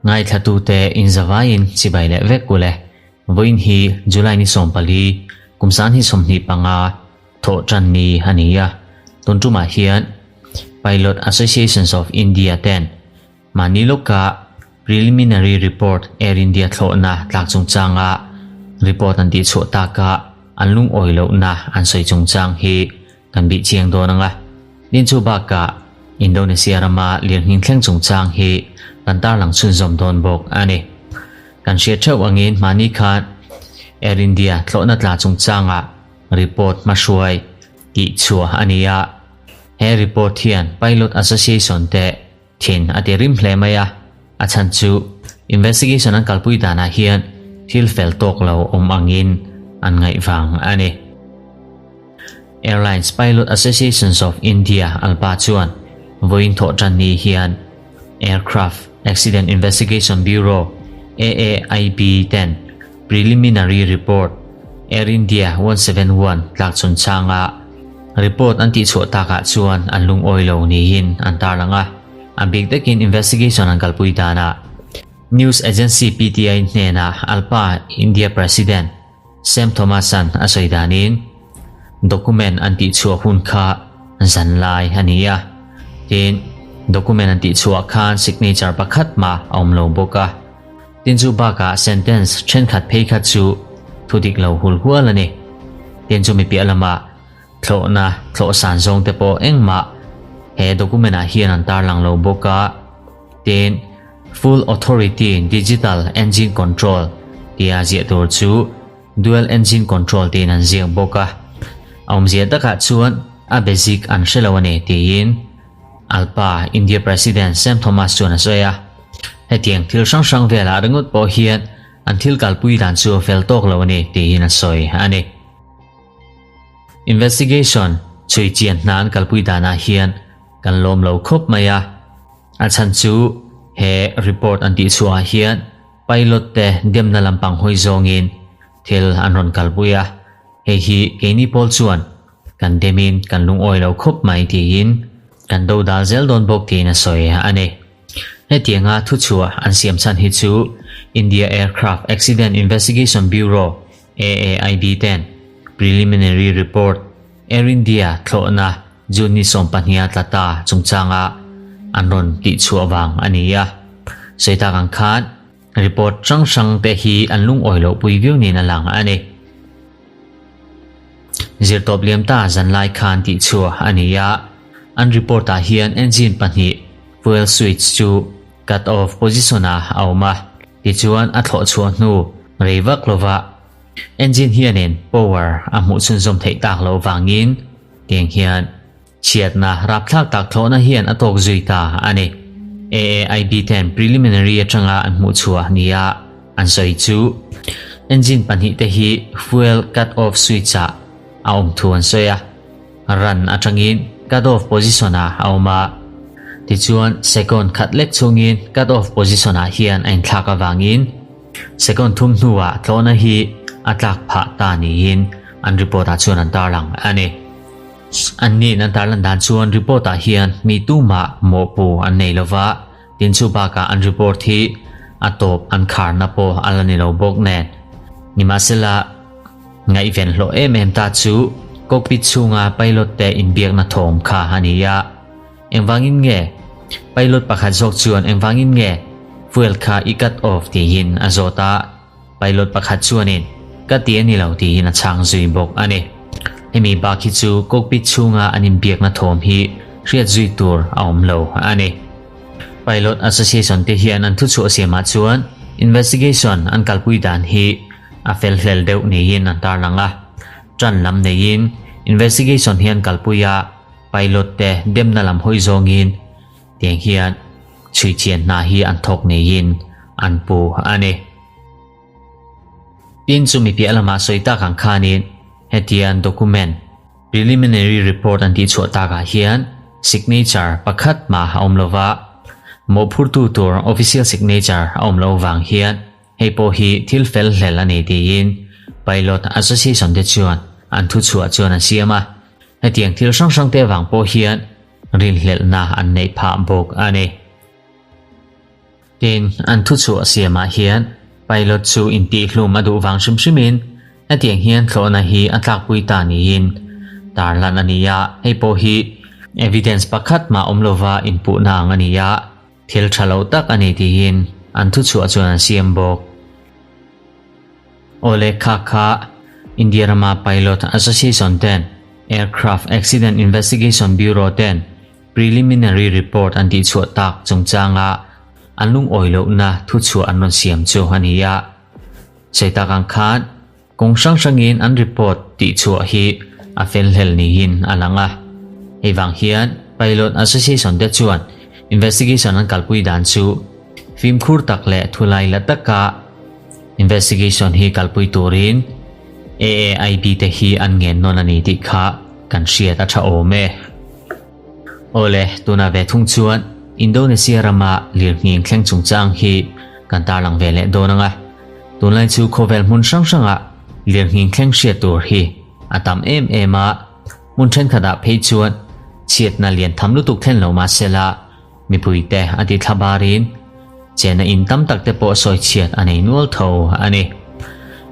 Ngaithlatute inzavaiin chibai leh vek ule. Vawiin hi July ni 14, kum san hi 25 thawh tan ni a ni a. Tun tumah hian Pilot Associations of India ten mahni lawka Preliminary Report Air India thlawhna tlak chungchanga report an tihchhuah taka an lungawi lohna an sawi chungchang hi kan bih chiang dawn ang a. Tin chu bakah Indonesia rama lirnghing thleng chungchang hi kan tarlang chhunzawm dawn bawk a ni. Kan hriat theuh angin hmani khan Air India thlawhna tla chungchangah report hmahruai tihchhuah a ni a. He report hian Pilot Association te Thin a ti rim hle mai a, a chhan chu investigation an kalpui danah hian thil fel tawk lo awm angin an ngaih vang a ni. Airlines Pilot Associations of India ALPA chuan vawiin thawh tan ni hian Aircraft Accident Investigation Bureau, AAIB, ten preliminary report Air India 171 tlak chungchanga report an tihchhuah takah chuan an lungawi lo niin an tarlang a, a bik takin investigation an kalpui danah news agency PTI hnenah ALPA India President Sam Thomas-a'n a sawi danin document an tihchhuah hun kha zan lai a ni a, tin document an tihchhuah khan signature pakhat mah a awm lo bawk a. Tin chu bakah sentence thenkhat phei kha chu thu dik lo hul hual a ni. Tin chu mi piah lamah thlawhna thlawh san zawng te pawh engmah he document ah hian an tarlang lo bawk a. Tin, Full Authority Digital Engine Control tia ziah tur chu Dual Engine Control tiin an ziak bawk a. A awmzia takah chuan a basic an hre lo a ni tiin Alpa India President Sam Thomas chuan a sawi a, hetiang thil hrang hrang velah ringawt pawh hian an thil kalpui dan chu a fel tawk lo a ni tiin a sawi a ni. Investigation chhui chian hna an kalpui danah hian kan lawm lo khawp mai a, a chhan chu he report an tihchhuahah hian pilot te demna lampang hawi zawngin thil an rawn kalpui a, Hei hi keini pawl chuan kan demin kan lungawi lo khawp mai tiin kan do dal zel dawn bawk tiin a sawi a ni. Hetianga thuchhuah an siam chhan hi chu India Aircraft Accident Investigation Bureau, AAIB, ten preliminary report Air India thlawhna June ni 12 a tla ta chungchanga an rawn tihchhuah vang a ni a. Sawi tak ang khan Report hrang hrang te hi an lungawi loh pui viau niin a lang a ni. Zirtawp liam ta zanlai khan tih chhuah a ni a, an report ah hian engine pahnih fuel switch chu cut off position ah a awm a, tichuan a thlawh chhuah hnu rei vak lova engine hianin power a hmuh chhunzawm theih tak loh vangin tiang hian Chhiatna rapthlak tak thlawhna hian a tawk zui ta a ni. AAIB ten preliminary atanga an hmuh chhuah nia an sawi chu engine pahnihte hi fuel cut off switch ah a awm thu an sawi a, run atangin cut off position ah a awm a, tichuan second khat lek chungin cut off position ah hian a inthlak avangin second thum hnuah thlawhna hi a tlak phah ta niin an report ah chuan an tarlang a ni. An nin an tarlan dan chuan report ah hian mi tumah mawhpu an nei lova, tin chu bakah an report hi a tawp an kharna pawh a la ni lo bawk nen. Nimahsela, ngaihven hlawh em em ta chu cockpit chhunga pilot te inbiakna thawm kha a ni a. Engvangin nge? Pilot pakhat zawk chuan engvangin nge fuel kha i cut off tiin a zawt a. Pilot pakhat chuanin, Ka ti a ni lo tiin a chhang zui bawk a ni. Hemi bak hi chu cockpit chhunga an inbiakna thawm hi hriat zui tur a awm lo a ni. Pilot Association te hian an thuchhuah siamah chuan investigation an kalpui dan hi a fel hlel deuh niin an tarlang a. Tan lam neiin investigation hi an kalpui a, pilot te demna lam hawi zawngin Tiang hian chhuichian hna hi an thawk ngeiin an pu a ni. Tin, chumi piah lamah sawi tak ang khanin hetiang document, preliminary report an tihchhuah takah hian signature pakhat mah a awm lova, mawhphurtu tur official signature a awm loh vang hian hei pawh hi thil fel hlel a ni tiin Pilot Association te chuan an thuchhuah chuan an siam a. Hetiang thil hrang hrang te vang pawh hian. rinhlelhna an neih phah bawk a ni. Tin, an thuchhuah siamah hian pilot chu intihhlum a duh vang hrim hrimin hetiang hian thlawhna hi a tlakpui ta niin tarlan a ni a, hei pawh hi evidence pakhat mah awm lova inpuhna ang a ni a, thil tha lo tak a ni tiin an thuchhuah chuan an siam bawk. Awle kha kha India rama Pilot Association ten Aircraft Accident Investigation Bureau ten Preliminary report an tihchhuah tak chungchanga an lungawi lohna thuchhuah an rawn siam chu a ni a. Sawi tak ang khan kawng hrang hrangin an report tihchhuah hi a felhlel niin a lang a. Hei vang hian Pilot Association te chuan investigation an kalpui dan chu fimkhur tak leh thulai la taka investigation hi kalpui turin AAIB te hi an ngen nawn a ni tih kha kan hriat a tha awm e. Awle, tunah ve thung chuan Indonesia rama lirnghing thleng chungchang hi kan tarlang ve leh dawn ang a. Tunlai chu khawvel hmun hrang hrangah lirnghing thleng hriat tur hi a tam em em a, hmun thenkhatah phei chuan chhiatna lian tham lutuk thlen lo mahsela mipuite a ti thla barin chenna in tam tak te pawh sawi chhiat a nei nual tho a ni.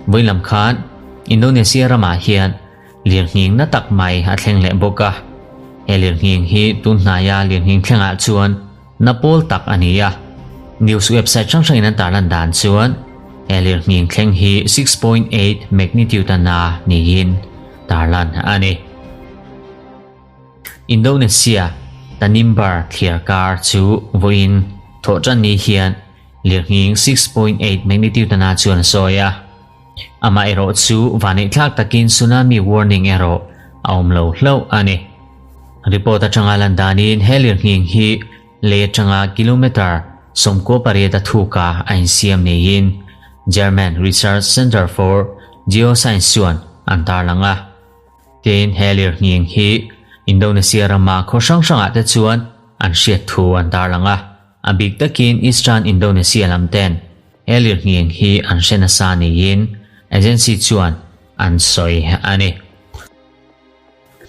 Vawiin lam khan Indonesia ramah hian Lirnghing na tak mai a thleng leh bawk a, he lirnghing hi tun hnaia lirnghing thlengah chuan na pawl tak a ni a. News website hrang hrangin an tarlan dan chuan he lirnghing thleng hi 6.8 magnitude a na niin tarlan a ni. Indonesia Tanimbar thliarkar chu vawiin thawhtan ni hian lirnghing 6.8 magnitude a na chuan a sawi a. Amaherawh chu vaneihthlak takin tsunami warning erawh a awm lo hlauh a ni. Report atanga lan danin he lirnghing hi lei atanga kilometre 98 a thuka a insiam niin German Research Centre for Geoscience chuan an tarlang a. Tin, he lirnghing hi Indonesia rama khaw hrang hrangah te chuan an hriat thu an tarlang a. A bik takin Eastern Indonesia lam ten he lirnghing hi an hre nasa niin agency chuan an sawi a ni.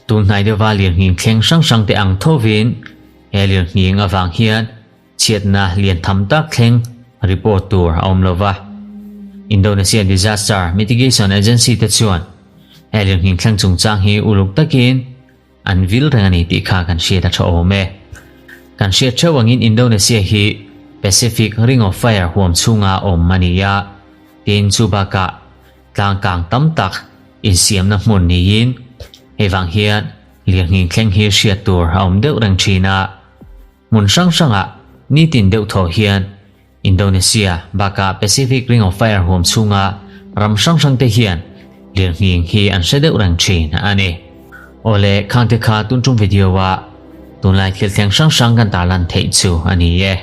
Tun hnai deuha lirnghing thleng hrang hrang te ang thovin he lirnghing avang hian chhiatna lian tham tak thleng report tur a awm lova. Indonesia Disaster Mitigation Agency te chuan he lirnghing thleng chungchang hi uluk takin An vil reng a ni tih kha kan hriat a tha awm e. Kan hriat theuh angin Indonesia hi Pacific Ring of Fire huam chhunga awm a ni a, tin chu bakah tlang kang tam tak insiamna hmun niin hei vang hian lirnghing thleng hi hriat tur a awm deuh reng thin a. Hmun hrang hrangah nitin deuh thaw hian Indonesia bakah Pacific Ring of Fire huam chhunga ram hrang hrang te hian lirnghing hi an hre deuh reng thin a ni. Awle, khangte kha tun tum video ah tunlai thil thleng hrang hrang kan tarlan theih chu a ni e.